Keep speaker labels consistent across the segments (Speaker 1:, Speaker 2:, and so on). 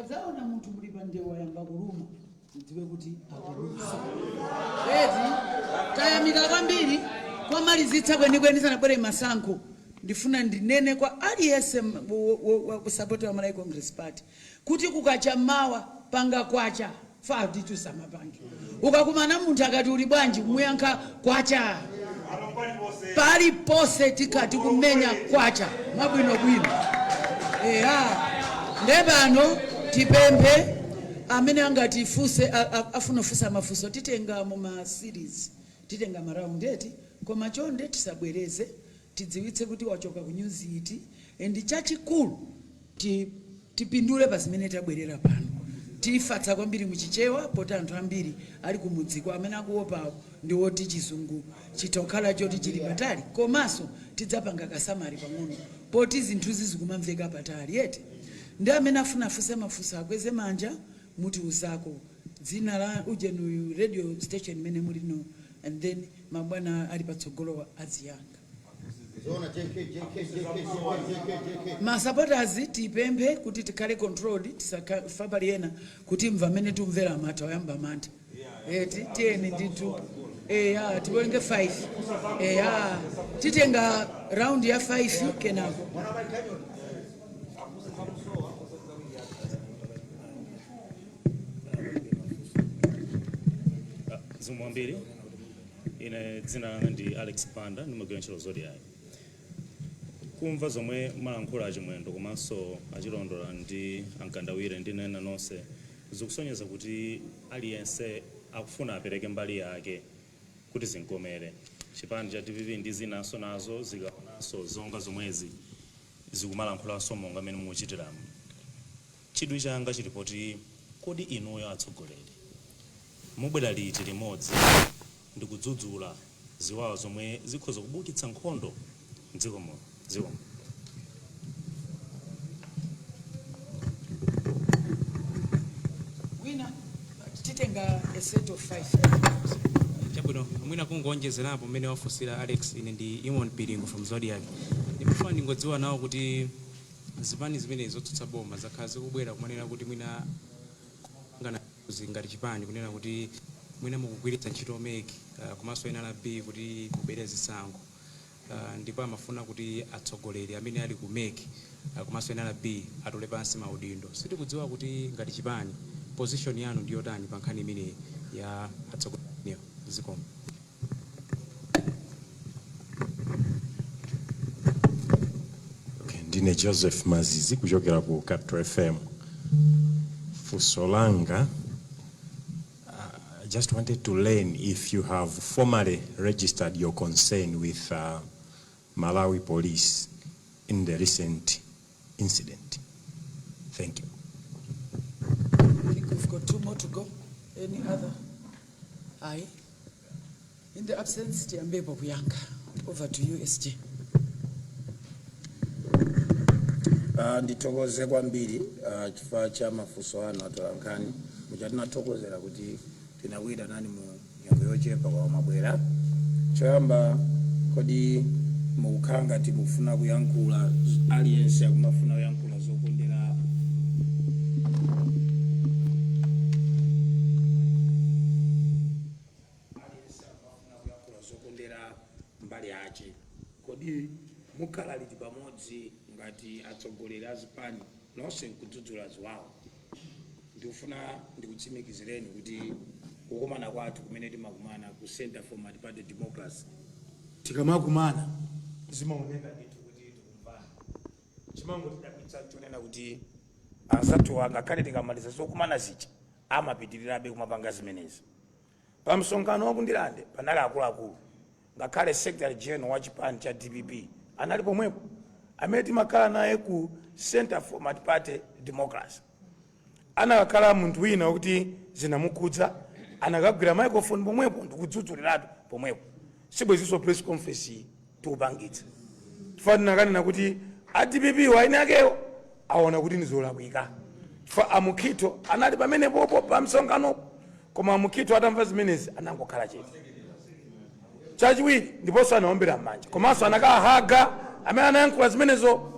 Speaker 1: Mukadzaona munthu muli pa ndewu ayamba kuluma, mudziwe kuti akulusa. Eti tayamika kwambiri. Kwamalizitsa kwenikweni, sanabwere masankho, ndifuna ndinene kwa aliyense kusapota wa Malawi Congress Party kuti kukacha mawa panga kwacha fa nditu samapange. Ukakumana munthu akati, "Uli bwanji?" muyankha, "Kwacha." Paliponse tikati kumenya kwacha mwabwinobwino. Eya, nde pano tipemphe amene angatifunse, afuna kufunsa mafunso. Titenga mu ma series, titenga ma round, eti? Koma chonde tisabwereze, tidziwitse kuti wachoka ku news iti. And chachikulu, tipindule pa zimene tabwerera pano. Tifatsa kwambiri muchichewa poti anthu ambiri ali kumudziko, amene akuopawo ndi woti chizungu chitokhala choti chili patali. Komanso tidzapanga ka summary pang'ono poti zinthuzi zikumamveka patali, eti? Ndi amene afuna afunse mafunso akweze manja, mutiuzako dzina la ujenuyu, radio station imene mulino, and then mabwana ali patsogolowa aziyankha.
Speaker 2: Zona JK JK JK JK JK JK.
Speaker 1: Ma supporters tipemphe kuti tikhale controlled, tisafa pali ena kuti mva amene tumvera amatha oyamba mantha, eti? Tiyeni ndithu, eya, tiwerenge 5. Eya, titenga round ya 5 kenako.
Speaker 3: Zikomo kwambiri. Ine dzina langa ndi Alex Panda, ndimagwira ntchito Zodiak. Kumva zomwe malankhula achimwendo komanso achilondola ndi ankandawire ndi nena nonse, zikusonyeza kuti aliyense akufuna apereke mbali yake kuti zinkomere. Chipani cha DPP ndi zinanso nazo zikaonanso zonga zomwezi zikumalankhulaso monga mmene mukuchitiramu. Chidwi changa chilipoti, kodi inuyo atsogoleri mubwera liti limodzi ndi kudzudzula ziwawa zomwe zikhoza kubukitsa nkhondo mdziko muno? Zikomo.
Speaker 1: Wina, titenga a set of 5.
Speaker 4: Chabwino, mwina kungonjezerapo mmene wafunsira Alex, ine ndi Imon Piringo from Zodiak. Ndimafuna ndingodziwa nawo kuti zipani zimene zotsutsa boma zakhala zikubwera kumanena kuti mwina ngana ngati chipani kunena kuti mwina mukugwiritsa ntchito MEC komanso NRB kuti mubere zisankho, ndipo amafuna kuti atsogoleri amene ali ku MEC komanso NRB atule pansi maudindo. Sitikudziwa kuti ngati chipani position yanu ndi yotani pa nkhani imeneyi ya atsogoleri. Zikomo.
Speaker 5: Okay, ndine Joseph Mazizi kuchokera ku Capital FM. Funso langa, I just wanted to learn if you have formally registered your concern with Malawi Police in the recent incident. Thank you.
Speaker 1: I think we've got two more to go. Any other? Aye. In the absence, tiyambepo kuyankha. Over to you, SG.
Speaker 6: Ndithokoze kwambiri chifukwa cha mafunso anu atolankhani. Muja tinathokozera kuti tinakuyitanani mu nyengo yochepa kwa mabwera. Choyamba, kodi mukukhala ngati mukufuna kuyankhula, aliyense akumafuna kuyankhula zokondera, aliyense akumafuna kuyankhula zokondera mbali yace. Kodi mukhala liti pamodzi ngati atsogoleri a zipani nonse nkudzudzula ziwawa? Ndikufuna ndikutsimikizireni kuti kukumana kwathu kumene timakumana ku Center for Multi-Party Democracy, tikamakumana zimaoneka ndithu kuti tikumvana. Chimangotidabwitsa chonena kuti anzathuwa, ngakhale tikamaliza zokumana zija, amapitirirabe kumapanga zimenezi. Pa msonkhano wa kundilande panali akuluakulu, ngakhale secretary general wa chipani cha DPP anali pomwepo, amene timakhala naye ku Center for Multi-Party Democracy. Anakakhala munthu wina wakuti zinamukhudza, anakagwira microphone pomwepo ndikudzudzuliratu pomwepo, sibwezinso press conference iyi tikupangitsa, chifukwa tinakanena kuti a DPP waine akewo aona kuti ndizolakwika, chifukwa amukhito anali pamenepopo pa msonkhanopo. Koma amukhito atamva zimenezi anangokhala chete. Chachiwiri, ndiponso anaombera m'manja komanso anakahaga amene anayankhula zimenezo.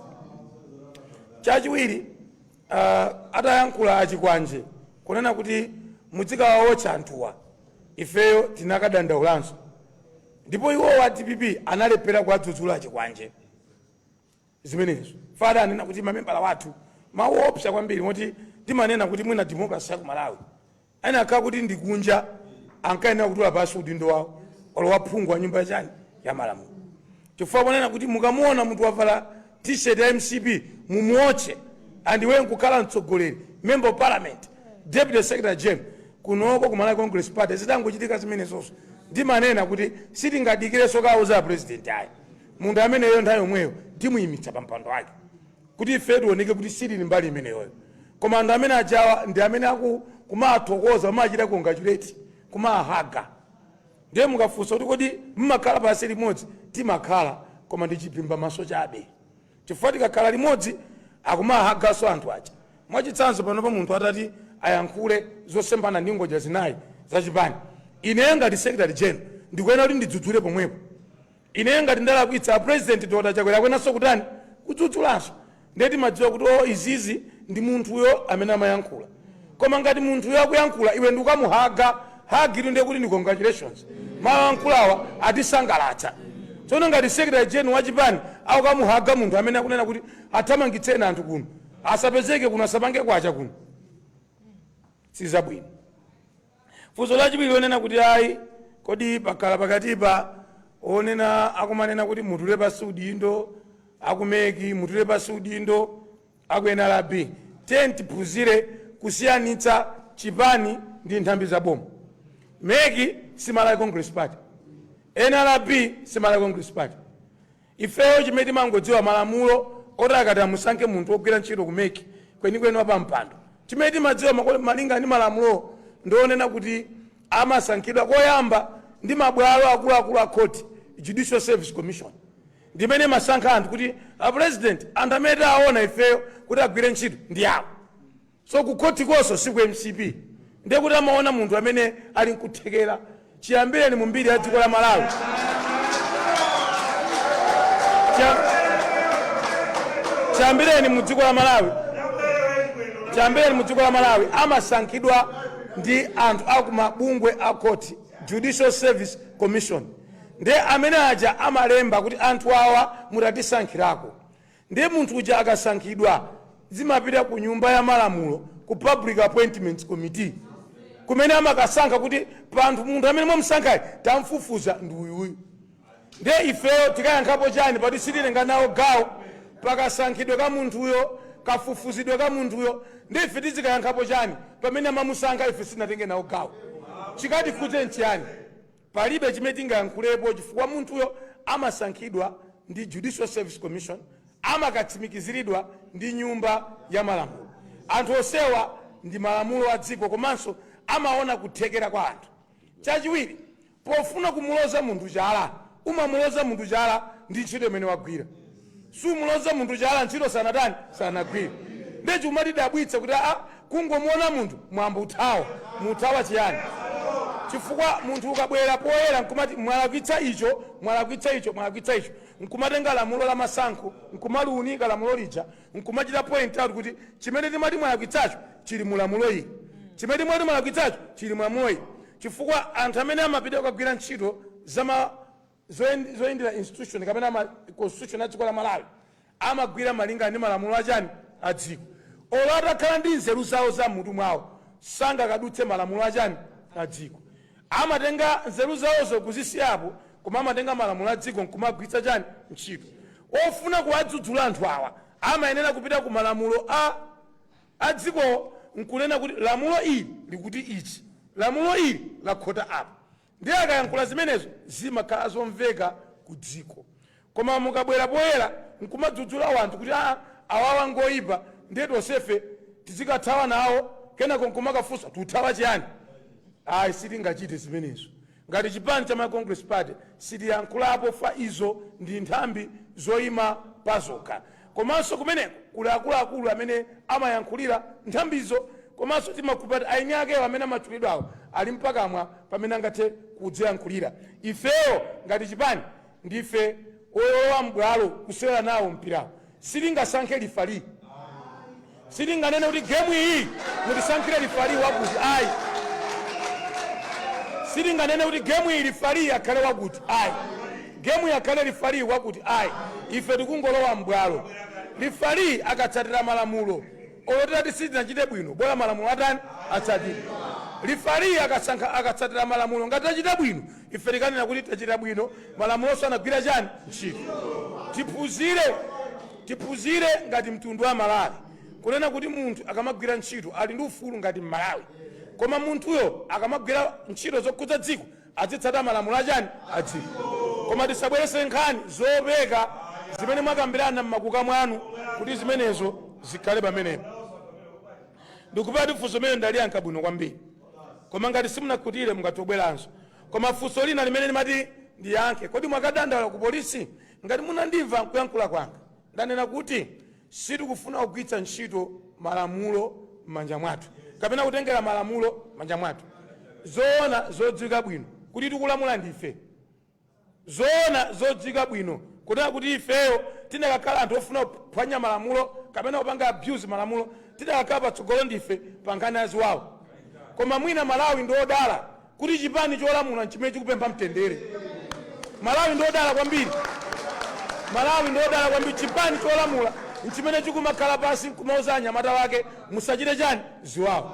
Speaker 6: Chachiwiri, Atayankhula achikwanje kunena kuti mudzikawawotcha anthuwa, ifeyo tinakadandaulanso, ndipo iwowo a DPP analephera kuwadzudzula achikwanje zimenezo. Fada anena kuti mamembala wathu, mawu opsa kwambiri, moti timanena kuti mwina democracy ya ku Malawi ena akhala kuti ndikunja ankayenera kutula pasi udindo wawo olo waphungu wa nyumba chani ya malamulo, chifukwa ponena kuti mukamuona munthu wavala T-shirt ya MCP mumuotche, andiwe nkukhala mtsogoleri, member of parliament, deputy secretary general kunoko ku Malawi Congress Party. Zitangochitika zimenezonso, ndimanena kuti sitingadikirenso kauza president ayi, munthu ameneyo nthawi yomweyo timuyimitsa pa mpando wake kuti ife tioneke kuti sitili mbali imeneyoyo. Koma anthu amene ajawa ndi amene aku kumathokoza, kumachita congratulate, kumahaga. Ndiye mukafunsa kuti kodi mmakhala pasi limodzi, timakhala, koma ndi chiphimba maso chabe, chifukwa tikakhala limodzi akumahaganso anthu aja. Mwachitsanzo, panopo munthu atati ayankhule zosemphana ndi ngodya zinayi zachipani, ineyo ngati secretary general ndikuyenera kuti ndidzudzule pomwepo. Ineyo ngati ndalakwitsa, President Dr Chakwera akwenanso kutani? Kudzudzulanso. Ndiye timadziwa kuti o, izizi ndi munthuyo amene amayankhula. Koma ngati munthuyo akuyankhula, iwe ndikukamuhaga hagitu, ndiye kuti ndi congratulations, mayankhulawa atisangalatsa. Tsono ngati secretary general wachipani akukamuhaga munthu amene akunena kuti athamangitseni anthu kuno, asapezeke kuno, asapange kwacha kuno, sizabwino. Funso lachiwiri lonena kuti ayi, kodi pakhala pakatipa onena akumanena kuti mutule pasi udindo aku MEC, mutule pasi udindo aku NRB, tiye tiphunzire kusiyanitsa chipani ndi nthambi za boma. MEC si Malawi Congress Party, NRB si Malawi Congress Party. Ifeyo chimene timangodziwa, malamulo oti akati amusankhe munthu wogwira ntchito ku MEC kwenikweni wapampando, chimene timadziwa malinga ndi malamulo ndionena kuti amasankhidwa koyamba ndi mabwalo akuluakulu a court, Judicial Service Commission, ndimene masankha anthu kuti a president, anthu amene taona ifeyo kuti agwire ntchito ndi awo. So ku khoti konso si ku MCP, ndiye kuti amaona munthu amene ali nkuthekera. Chiyambireni mu mbiri ya dziko la Malawi, chiyambireni mu dziko la Malawi, chiyambireni mu dziko la Malawi, amasankhidwa ndi anthu aku mabungwe a court, Judicial Service Commission. Ndiye amene aja amalemba kuti anthu awa mutatisankhirako. Ndiye munthu uja akasankhidwa, zimapita ku nyumba ya malamulo, ku Public Appointments Committee, kumene amakasankha kuti panthu munthu amene mwamusankhayi tamfufuza ndi uyuyu. Ndiye ifeyo tikayankhapo chani pati sititenga nawo gawo pakasankhidwe ka munthuyo, kafufuzidwe ka munthuyo? Ndiye ife tizikayankhapo chani pamene amamusankha ife sitinatenge nawo gawo? Chikatikhudze nchiyani? Palibe chimene tingayankhulepo, chifukwa munthuyo amasankhidwa ndi Judicial Service Commission, amakatsimikiziridwa ndi nyumba ya malamulo. Anthu onsewa ndi malamulo a dziko, komanso amaona kuthekera kwa anthu. Chachiwiri, pofuna kumuloza munthu chala, umamuloza munthu chala ndi ntchito imene wagwira. Sumuloza munthu chala ntchito sanatani, sanagwire. Ndiye chimatidabwitsa kuti aa, kungomuona munthu mwambo uthawa, muthawa chiyani? Chifukwa munthu ukabwera poyera nkumati mwalakwitsa icho, mwalakwitsa icho, mwalakwitsa icho, nkumatenga lamulo la masankho, nkumaliunika lamulo lija, nkumachita point out kuti chimene timati mwalakwitsacho chili mu lamulo ili, chimene timati mwalakwitsacho chili mu lamulo ili. Chifukwa anthu amene amapita kukagwira ntchito zama zoyendera institution kapena ma constitution a dziko la Malawi amagwira malinga ndi malamulo achani? A dziko. Olo atakhala ndi nzeru zawo za mutu mwawo, sangakadutse malamulo achani? A dziko. Amatenga nzeru zawozo kuzisiyapo, koma amatenga malamulo a dziko nkumagwiritsa chani? Ntchito. Ofuna kuwadzudzula anthu awa amayenera kupita ku malamulo a dziko nkunena kuti lamulo ili likuti ichi, lamulo ili lakhota apa. Ndiye akayankhula zimenezo zimakhala zomveka ku dziko. Koma mukabwera poyera nkumadzudzula wanthu kuti aa, awawa ngoyipa, ndiye tonsefe tizikathawa nawo, kenako nkumakafunsa tuthawa chiyani? Ayi, sitingachite zimenezo. Ngati chipani cha Malawi Congress Party sitiyankhulapo fa izo ndi nthambi zoyima pazokha, komanso kumeneko kuli akuluakulu amene amayankhulira nthambizo, komanso timakhulupirira kuti aini akewo amene amatchulidwawo ali mpakamwa pamene angathe kudziyankhulira. Ifeyo ngati chipani ndife olowa m'bwalo kusewera nawo mpirawo, sitingasankhe lifali.
Speaker 7: Sitinganene kuti gemu iyi mutisankhire referee wakuti, ayi. Sitinganene kuti gemu iyi referee akhale wakuti, ayi. Gemu yakhale referee wakuti, ayi. Ife tikungolowa mbwalo. Referee akatsatira malamulo, olotera sitinachite bwino, bola malamulo atani? Atsatire. Referee akasankha, akatsatira malamulo, ngati tachita bwino, ife tikanena kuti tachita bwino, malamulo anagwira chani? Ntchito. Tiphunzire, tiphunzire ngati mtundu wa Malawi kunena kuti munthu akamagwira ntchito ali ndi ufulu ngati Mmalawi, koma munthuyo akamagwira ntchito zokhudza dziko azitsata malamulo achani? Adziko. Koma tisabwerese nkhani zopeka zimene mwakambirana mmakuka mwanu kuti zimenezo zikhale pamenepo. Ndikupati funso limene ndaliyankha bwino kwambiri, koma ngati simunakhutire mungatobweranso. Koma funso lina limene limati ndiyankhe, kodi mwakadandaula ku polisi? Ngati munandimva nkuyankhula kwanga, ndanena kuti sitikufuna kugwiritsa ntchito malamulo m'manja mwathu kapena kutengera malamulo m'manja mwathu. Zoona zodziwika bwino kuti tikulamula ndife. Zoona zodziwika bwino kunena kuti ifeyo tinakakhala anthu ofuna kuphwanya malamulo kapena kupanga abuse malamulo, tinakakhala patsogolo ndife pa nkhani aziwawo. Koma mwina Malawi ndi odala kuti chipani cholamula nchimene chikupempha mtendere. Malawi ndi odala kwambiri, Malawi ndi odala kwambiri. Chipani cholamula nchimene chikumakhala pasi nkumauza anyamata wake, "Musachite chani? Ziwawo."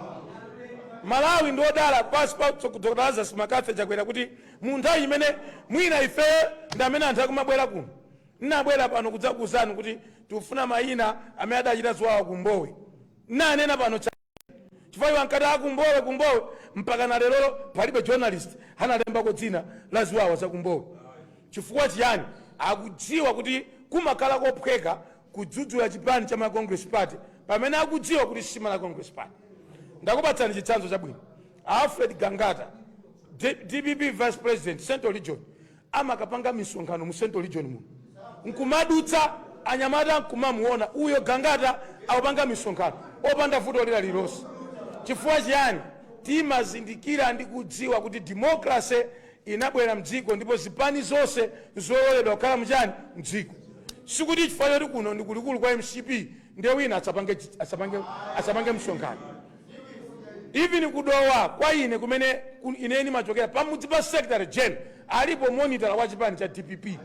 Speaker 7: Malawi ndi odala pasi pa Dr Lazarus McCarthy Chakwera kuti mu nthawi imene mwina ifeyo ndi amene anthu akumabwera kuno. Nnabwera pano kudzakuwuzani kuti tikufuna mayina amene adachita ziwawa kumbowe. Nanena pano chifukwa iwo ankati akumbowe, kumbowe, mpaka na lerolo palibe journalist analembako dzina la ziwawa za kumbowe. Chifukwa chiyani? Akudziwa kuti kumakhala kophweka kudzudzula chipani cha Malawi Congress Party pamene akudziwa kuti si Malawi Congress Party. Ndakupatsani chitsanzo chabwino. Alfred Gangata, DPP vice president, Central Region, amakapanga misonkhano mu Central Region muno, nkumadutsa anyamata nkumamuona uyo Gangata akupanga misonkhano opanda vuto lila lililonse. Chifukwa chiyani? Timazindikira ndi kudziwa kuti democracy inabwera mdziko ndipo zipani zonse zololedwa kukhala muchani? Mdziko. Sikuti chifukwa choti kuno ndi kulikulu kwa MCP ndiye wina asapange msonkhano. Even kudowa kwa ine kumene ine ndimachokera, pamudzi pa secretary general alipo monitor wa chipani cha DPP.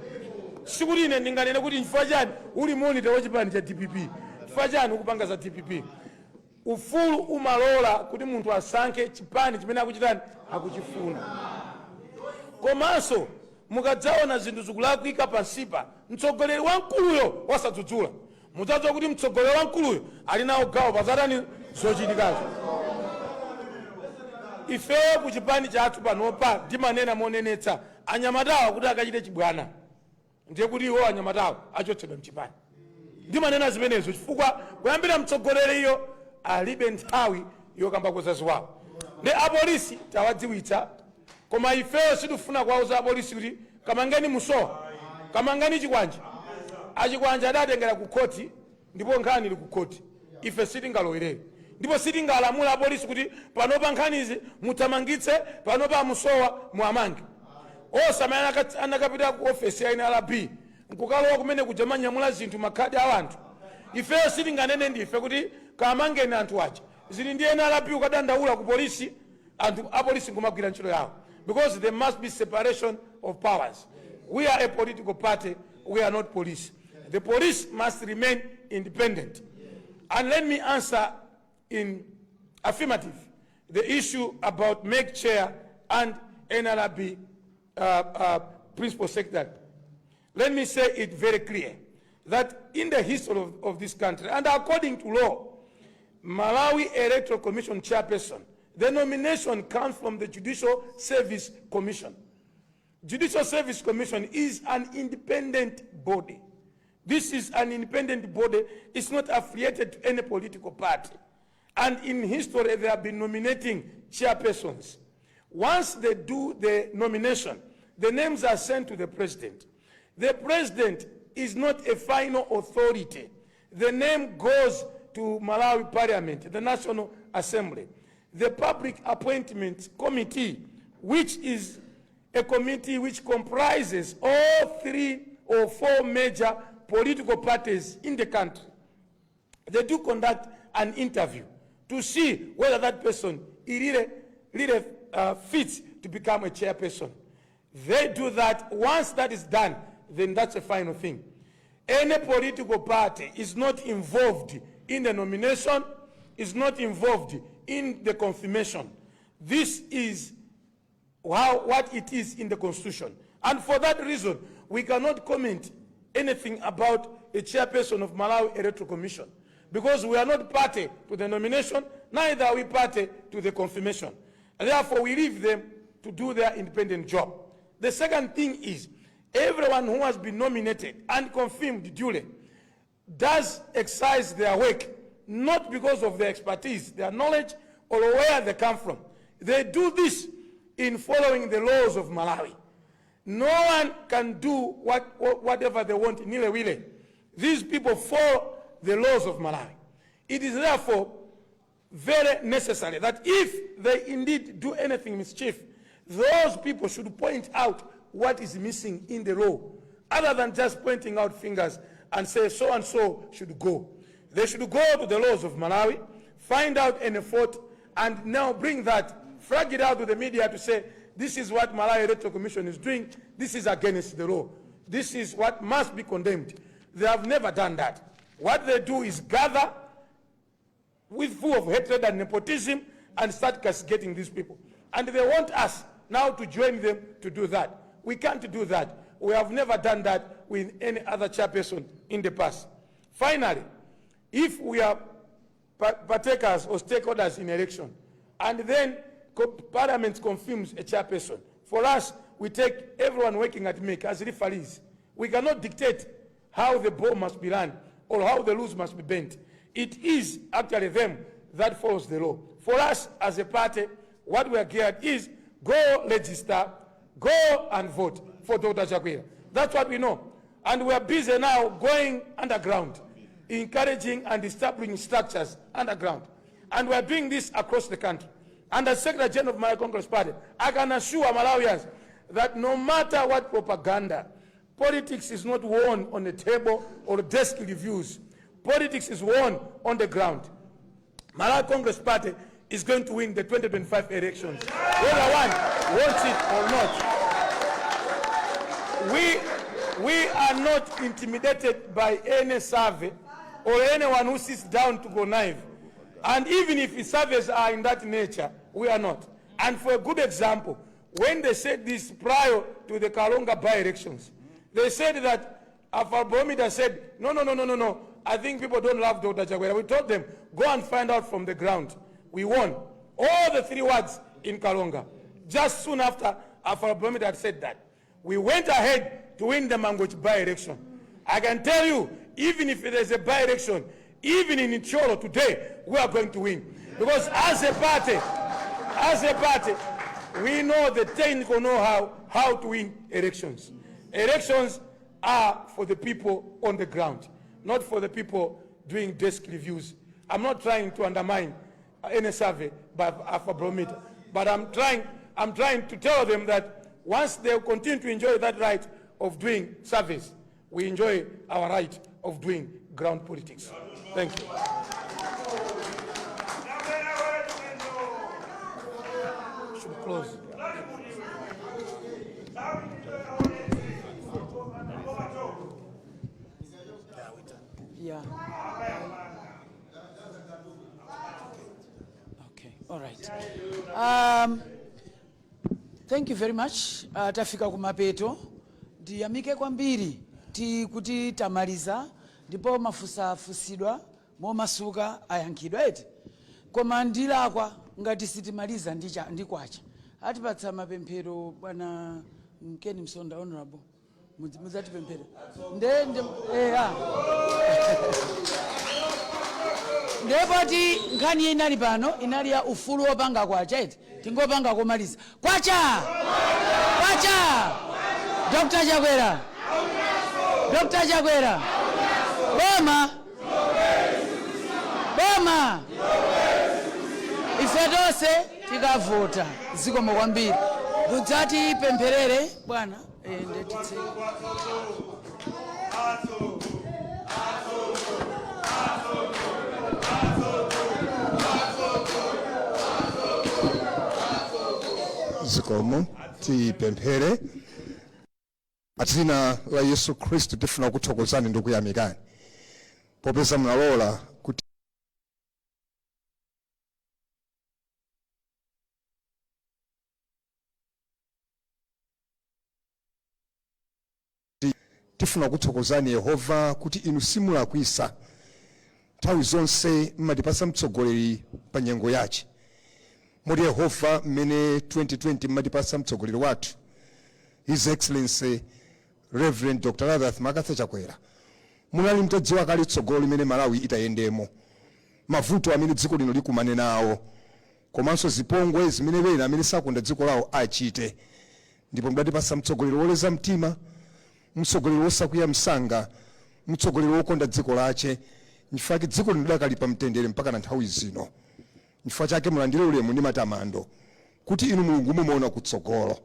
Speaker 7: Sikuti ine ndinganene kuti chifukwa chani uli monitor wa chipani cha DPP, chifukwa chani ukupanga za DPP. Ufulu umalola kuti munthu asankhe chipani chimene akuchitani? Akuchifuna. Komanso mukadzaona zinthu zikulakwika pansipa, mtsogoleri wamkuluyo wasadzudzula, mudzadziwa kuti mtsogoleri wamkuluyo ali nawo gawo pazatani? Zochitikazo. Ifeyo ku chipani chathu panopa ndimanena monenetsa, anyamatawa kuti akachite chibwana, ndiye kuti iwo anyamatawa achotsedwa mchipani. Ndimanena zimenezo chifukwa kuyambira mtsogoleri iyo alibe nthawi yokambako zaziwawo. Ndi apolisi tawadziwitsa, koma ifeyo sitifuna kuwauza apolisi kuti kamangeni Musowa, kamangeni Chikwanje. Achikwanje adatengera ku khoti ndipo nkhani ili ku khoti. Ife sitingalowerere ndipo sitingalamula apolisi kuti panopa nkhanizi muthamangitse, panopa amusowa muamange. Onse amene anakapita ku ofesi ya NRB nkukalowa kumene kuja manyamula zinthu, makhadi a anthu, ifeyo sitinganene ndife kuti kamangeni anthu aja. Zili ndi NRB ukadandaula ku polisi, anthu apolisi nkumagwira ntchito yawo, because there must be separation of powers. We are a political party, we are not police. The police must remain independent. And let me answer in affirmative the issue about MEC chair and NRB principal secretary. Let me say it very clear that in the history of this country and according to law, Malawi Electoral Commission chairperson, the nomination comes from the Judicial Service Commission. Judicial Service Commission is an independent body. This is an independent body. It's not affiliated to any political party. And in history, they have been nominating chairpersons. Once they do the nomination, the names are sent to the president. The president is not a final authority. The name goes to Malawi Parliament, the National Assembly. The Public Appointments Committee, which is a committee which comprises all three or four major political parties in the country, they do conduct an an interview to see whether that person really, really fits to become a chairperson. They do that. Once that is done, then that's a final thing. Any political party is not involved in the nomination, is not involved in the confirmation. This is what it is in the Constitution. And for that reason, we cannot comment anything about a chairperson of Malawi Electoral Commission, because we are not party to the nomination, neither are we party to the confirmation. And therefore, we leave them to do their independent job. The second thing is, everyone who has been nominated and confirmed duly does exercise their work, not because of their expertise, their knowledge, or where they come from. They do this in following the laws of Malawi. No one can do whatever they want nilewile. These people follow the laws of Malawi. It is therefore very necessary that if they indeed do anything mischief, those people should point out what is missing in the law, other than just pointing out fingers and say so and so should go. They should go to the laws of Malawi, find out any fault, and now bring that, flag it out to the media to say, this is what Malawi Electoral Commission is doing, this is against the law. This is what must be condemned. They have never done that. What they do is gather with full of hatred and nepotism and start castigating these people. And they want us now to join them to do that. We can't do that. We have never done that with any other chairperson in the past. Finally, if we are partakers or stakeholders in election, and then Parliament confirms a chairperson, for us, we take everyone working at MEC as referees. We cannot dictate how the ball must be run or how the rules must be bent. It is actually them that follows the law. For us as a party, what we are geared is go register, go and vote for Dr. Chakwera. That's what we know. And we are busy now going underground, encouraging and establishing structures underground. And we are doing this across the country. And as Secretary General of Malawi Congress Party, I can assure Malawians that no matter what propaganda, politics is not won on the table or desk reviews. Politics is won on the ground. Malawi Congress Party is going to win the 2025 elections, whether one wants it or not. We are not intimidated by any survey or anyone who sits down to connive. And even if the surveys are in that nature, we are not. And for a good example, when they said this prior to the Karonga by-elections, they said that Afrobarometer said, no, no, no, no, no, no. I think people don't love Dr. Chakwera. We told them, go and find out from the ground. We won all the 3 wards in Karonga. Just soon after Afrobarometer had said that. We went ahead to win the Mangochi by-election. I can tell you, even if there's a by-election, even in Thyolo today, we are going to win. Because as a party, we know the technical know-how, how to win elections. Elections are for the people on the ground, not for the people doing desk reviews. I'm not trying to undermine any survey by Afrobarometer, but I'm trying to tell them that once they continue to enjoy that right of doing surveys, we enjoy our right of doing ground politics. Thank you. Should close.
Speaker 1: Yeah. Okay, all right. Thank you very much. Tafika kumapeto. Ndiyamike kwambiri ti kuti tamaliza ndipo mafunso afunsidwa momasuka ayankhidwa eti. Koma ndilakwa ngati sitimaliza ndi kwacha. Atipatsa mapemphero bwana Mkeni Msonda Honorable. Mudzatipemphere. Nde, nde, ah. Ndepoti nkhani inali pano inali ya ufulu wopanga kwacha eti. Tingopanga komaliza. Kwacha! Kwacha! Dr. Chakwera. Dr. Chakwera. Boma. Boma. Ife tonse tikavota. Zikomo kwambiri. Mudzati pempherere bwana. Ndetitse.
Speaker 8: Atso. Atso. Atso. Atso.
Speaker 2: Zikomo. Tipemphere. Dzina la Yesu Khristu, tifuna kuthokozani ndi kuyamikani popeza munalola kuti tifuna kuthokozani Yehova kuti inu simulakwisa. Nthawi zonse mmatipasa mtsogoleri pa nyengo yache. Moti Yehova, mmene 2020 mmatipasa mtsogoleri wathu, His Excellency Reverend Dr Lazarus McCarthy Chakwera, munali mtadziwa kale tsogolo limene Malawi itayendemo, mavuto amene dziko lino likumane nawo, komanso zipongwe zimene wena amene sakonda dziko lawo achite. Ndipo mudatipasa mtsogoleri woleza mtima, mtsogoleri wosakwiya msanga, mtsogoleri wokonda dziko lache. Nchifukwa dziko lino lidakali pa mtendere mpaka na nthawi zino. Nchifukwa chake mulandire ulemu ndi matamando kuti inu Mulungu mumaona kutsogolo.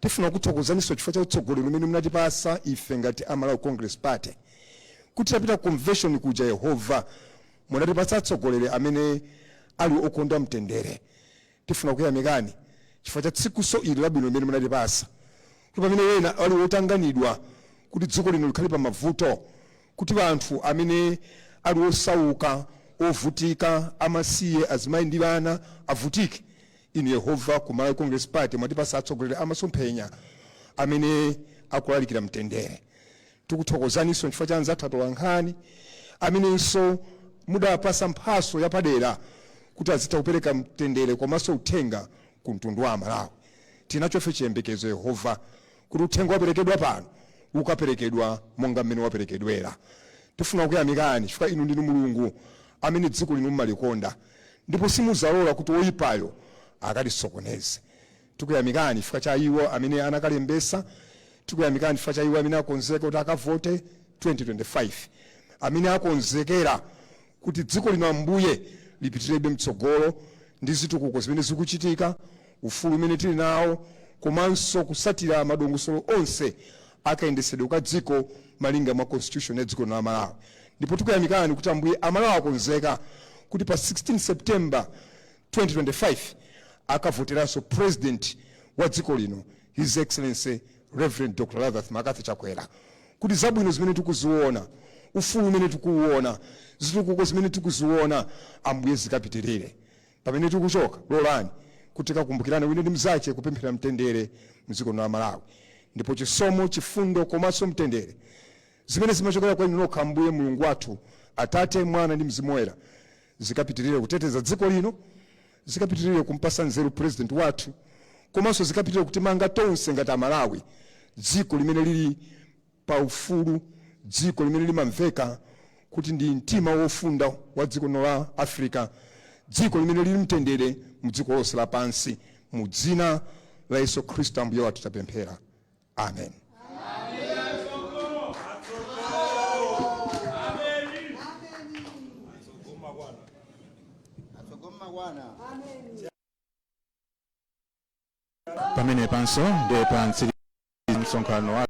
Speaker 2: Tifuna kuthokozaninso chifukwa cha utsogoleri umene munatipasa ife ngati a Malawi Congress Party kuti tapita convention kuja. Yehova, munatipatsa atsogoleri amene ali okonda mtendere. Tifuna kuyamikani chifukwa cha tsikuso ili labwino limene munatipasa, kuti pamene wena ali wotanganidwa kuti dziko lino likhale pa mavuto, kuti anthu amene ali osauka, ovutika, amasiye, azimayi ndi ana avutike, inu Yehova ku Malawi Congress Party mwatipasa atsogoleri amasomphenya amene akulalikira mtendere. Tikuthokozaninso chifukwa cha anzathu atolankhani amenenso mudapasa mphaso yapadera kuti azitha kupereka mtendere komanso uthenga ku mtundu wa Amalawi. Tinachofe chiyembekezo, Yehova, kuti uthenga waperekedwa pano ukaperekedwa monga mmene waperekedwera. Tifuna kuyamikani chifukwa inu ndinu Mulungu amene dziko lino mumalikonda ndipo simuzalola kuti woyipayo akalisokoneze. Tikuyamikani chifukwa cha iwo amene anakalembesa. Tikuyamikani chifukwa cha iwo amene akonzeka kuti akavote 2025, amene akonzekera kuti dziko lino, Ambuye, lipitirebe mtsogolo ndi zitukuko zimene zikuchitika, ufulu umene tili nawo, komanso kusatira madongosolo onse akayendesedwe ka dziko malinga mwa constitution ya dziko lino la Malawi. Ndipo tikuyamikani kuti, Ambuye, Amalawi akonzeka kuti pa 16 September 2025 akavoteranso president wa dziko lino, His Excellency Reverend Dr Lazarus McCarthy Chakwera, kuti zabwino zimene tikuziona, ufulu umene tikuuona, zitukuko zimene tikuziona, Ambuye, zikapitirire. Pamene tikuchoka, lolani kuti tikakumbukirane wina ndi mzache kupemphera mtendere mdziko lino la Malawi. Ndipo chisomo, chifundo komanso mtendere zimene zimachokera kwa inu nokha, Ambuye Mulungu wathu, Atate, Mwana ndi Mzimu Woyera, zikapitirire kuteteza dziko lino, zikapitirire kumpasa nzeru president wathu, komanso zikapitirire kutimanga tonse ngati Amalawi, dziko limene lili pa ufulu, dziko limene limamveka kuti ndi mtima wofunda wa dziko lino la Africa, dziko limene lili mtendere mu dziko lonse lapansi. Mu dzina la Yesu Khristu Ambuye wathu tapemphera, amen.
Speaker 8: Pamene panso ndi pa msonkhano wa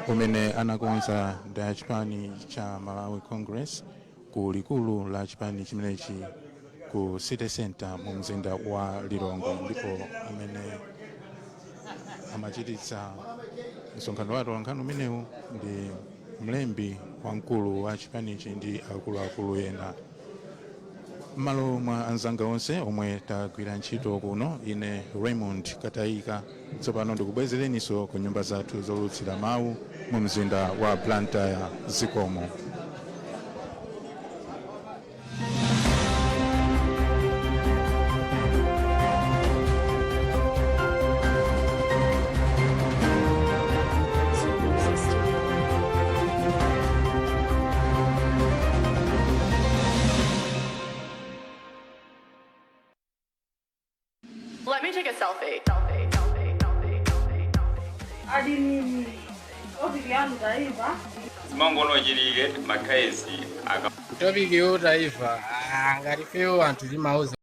Speaker 8: umene anakonza ndi chipani cha Malawi Congress ku likulu la chipani chimenechi ku City Center mu mzinda wa Lilongwe. Ndipo amene amachititsa msonkhano wa atolankhani umenewu ndi mlembi wamkulu wa chipanichi ndi akuluakulu ena. M'malo mwa anzanga onse omwe tagwira ntchito kuno, ine Raymond Katayika, tsopano ndikubwezereninso ku nyumba zathu zolutsira mawu mu mzinda wa Blantyre. Zikomo.
Speaker 9: Let me take a selfie. Selfie. Selfie. Selfie. Selfie. Selfie.
Speaker 10: Adini topic yanu taiva.
Speaker 11: Zimangono chilike makhayesi aka
Speaker 12: Topic yo taiva, ngati fewo anthu timauza.